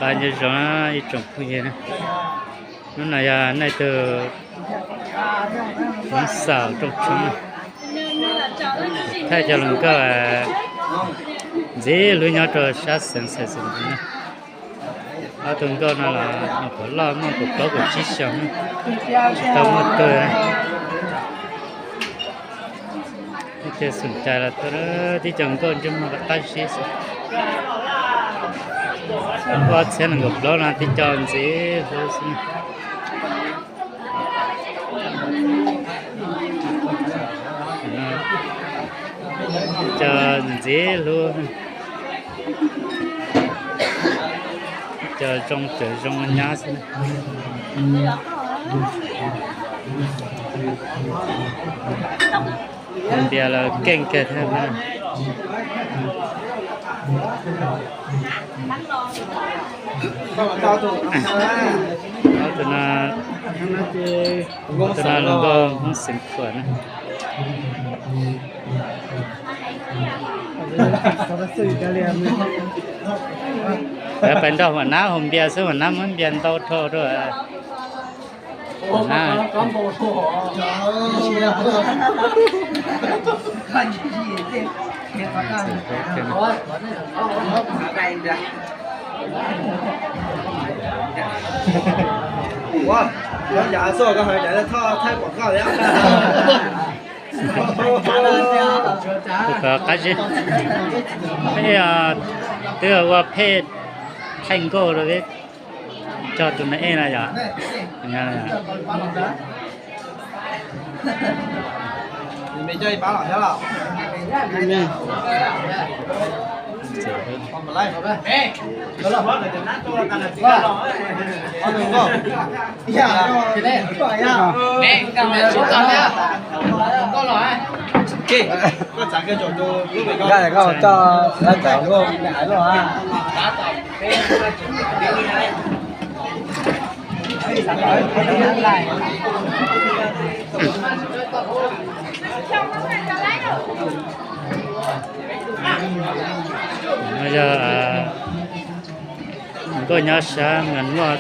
Nyob zoo ib tsoom phooj ywg, hnub no yog nej tug hloov xaus rooj tshoob, thaij cov hluas nkauj ntxiv hlub nyob rau sab xeev Xais Xais Npus na. Ob tug nkauj no los nyuam qhuav loj muaj kaum plaub kaum tsib xyoos, tsis tau muaj tug. Tib co xum cai los tau, tib co nkauj ntsej muag qab zib xwb. Ob txhiab nees nkaum plaub no tib co ntxiv hlub xwb. Tib co ntxiv hlub, tib co zoo tawm zoo nyab xwb. Npias los keej kawg thiab. Tus no, tus no hluas nkauj Hmoob Xeev Khuam na. Peb pais nrog huam nab haus npias xwb, huam nab muab npias ntau dhau rau. Tus ko qab zib, peb twb ua phej thaij nkauj rau peb, tso tus no ej no yom. Koj tso lawv tawm nkauj nram loj a. No yog nkauj nyob sab Mas Muaj,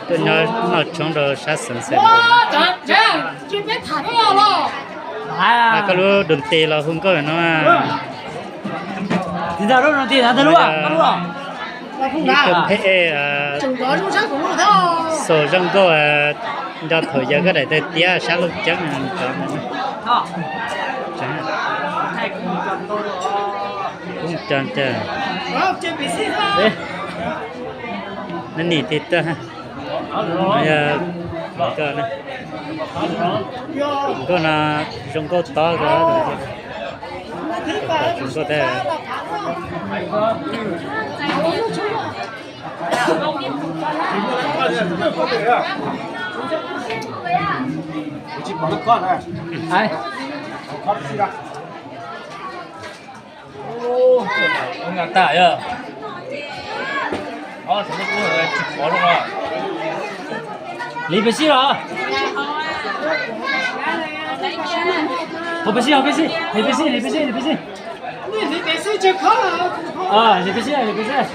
tuaj noj tshoob rau sab xeev Xais Npus. Koj lub dum tes los hu nkauj no. Ib tug pheej xaus zoo nkauj, nco thaum yog koj daim tawg tiab sab Looj Ceeb. Neb nim tig tag. Nkauj no zoo nkauj tob, zoo nkauj tag. Li peb xib los? Hauv peb xib, hauv peb xib, li peb xib, li peb xib, li peb xib. Li peb xib, li peb xib.